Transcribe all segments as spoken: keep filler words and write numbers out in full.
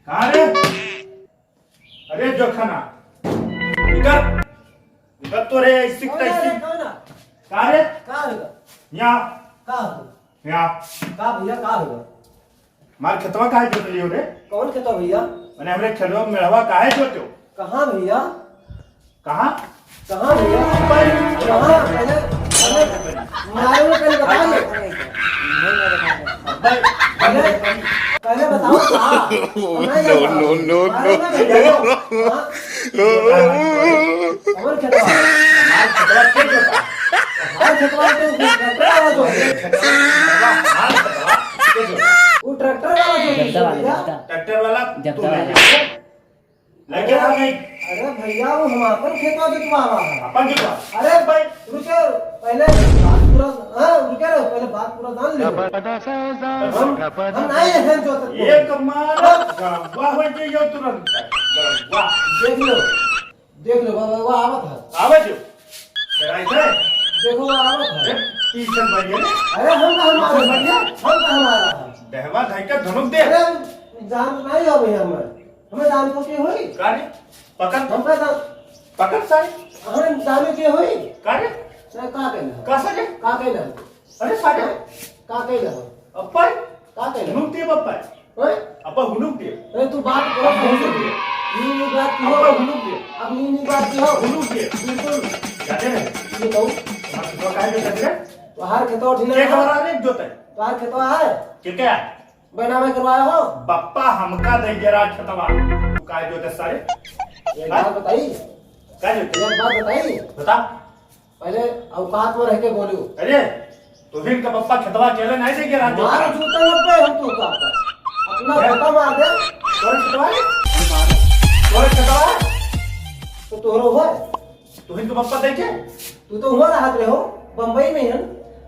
कहाँ रे? अरे जोखना, इधर, इधर तो रे, ऐसी कौन है रे, तैसी। कौन है? कहाँ रे? का होगा? यहाँ। का होगा? यहाँ। का भैया, का होगा? हमार खेतवा काहे जोत लियो रे? कौन खेतवा भैया? मैंने हमरे खेतवा में मेड़वा काहे जोत्यो? कहाँ भैया? कहाँ? कहाँ भैया? भाई। कहाँ? पहले, पहले, मारे में पहले बता दे। भाई। पहले, पहले बताओ कहाँ? No, no, no, no। मारे में भैया। हाँ? कौन खेतवा? हमार खेतवा के जोता? हमार खेतवा तो ट्रैक्टर वाला जोते। हमार खेतवा के जोता? वो ट्रैक्टर वाला जोते भैया। ट्रैक्टर वाला जब्दा तू वाला। लगे रहा नहीं। अरे भैया, वो हम आपन खेतवा जोतवावा है। आपन खेतवा? अरे भाई, रुके, पहले बात पूरा, हाँ, रुके रहो, पहले बात पूरा जान ले। हम, हम नहीं है जोत। एक मारा गड़बा हो जाइए तुरंत। गड़बा। देख लो, देख लो, वो, वो, वो आवत है। आवे जो। डराई थे? देखो, वो आवत है। अरे, टीचर बढ़िया। अरे, हम तो हमारा टीचर बढ़िया। हम तो हमारा है। दहवा धाई का धनुक दे। अरे, जान नहीं हो भैया हमारे। हमें जान को के होई? का रे? पकड़। हमका जान पकड़ सारे। हमें जाने के होई? का रे? नहीं, का कहना है? का सारे? का कहना है? अरे सारे। हाँ? का कहना है? अप्पा? का कहना है? हुनुक दे अप्पा। ओए? अप्पा हुनुक दे। अरे तू बात करो, अब हुनुक दे। नी, नी बात की हो। अप्पा हुनुक दे। अब नी, नी बात की हो। हुनुक दे। बिल्कुल। जाते रहे। ये कहूँ। हमारे खेतवा काहे के जाते रहे? बाहर खेतवा ढीला के है। हमारा रे जोते? बाहर खेतवा है। के क्या है? बैनामे करवाया हो? बप्पा हमका दे जरा खेतवा। तू काहे जोते सारे? एक हाँ? बात बताई। का जोते? एक बात बताई। बता। पहले औकात में रह के बोलो। अरे, तोहिन का बप्पा खेतवा अकेले नहीं दे जरा मार खेतवा। जूता लग गए हम तू का। अपना अरे। बता मार दे। तोरे खेतवा रे? तोरे खेतवा? तो तोहरो हो। तोहिन के बप्पा देखे? तू तो हुआ रहत रहे हो, बम्बई में हन।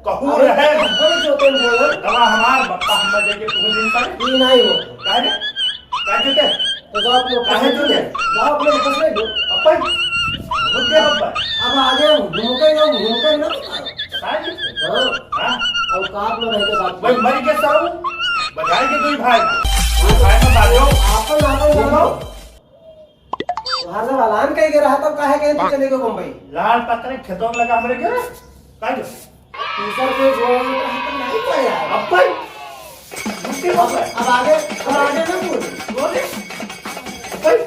कहूँ अरे, रहे? बड़े जोते में बोलो। दवा हमार बप्पा हमरा देखे तू दिन पर। ई नहीं हो। काहे रे? काहे जोते? तो जाओ अपने काहे बप्पा से जोते? जाओ अपने बप्पा से लो। अप्पा? रुक जा बप्पा। अब आगे घूम के ना, घूम के ना। काहे जोते? हाँ। हाँ? अब काप में रह के बात भाई करो। मर के साऊ, बजाए के दो ही भाई। दो भाई में बाजो। आपन, आपन घूमो। जानो। तोहार जब अलान कही के रहा, तब काहे कहे तू चले गयो बम्बई? लाल पकड़े खेतों में लगा हमरे के, का जो? तीसर के गोड़ में रहा, तब नहीं पड़े यार। अब भाई, मुक्ति अब, बाबा। अब आगे, अब आगे ना बोल। बोले। अब भाई,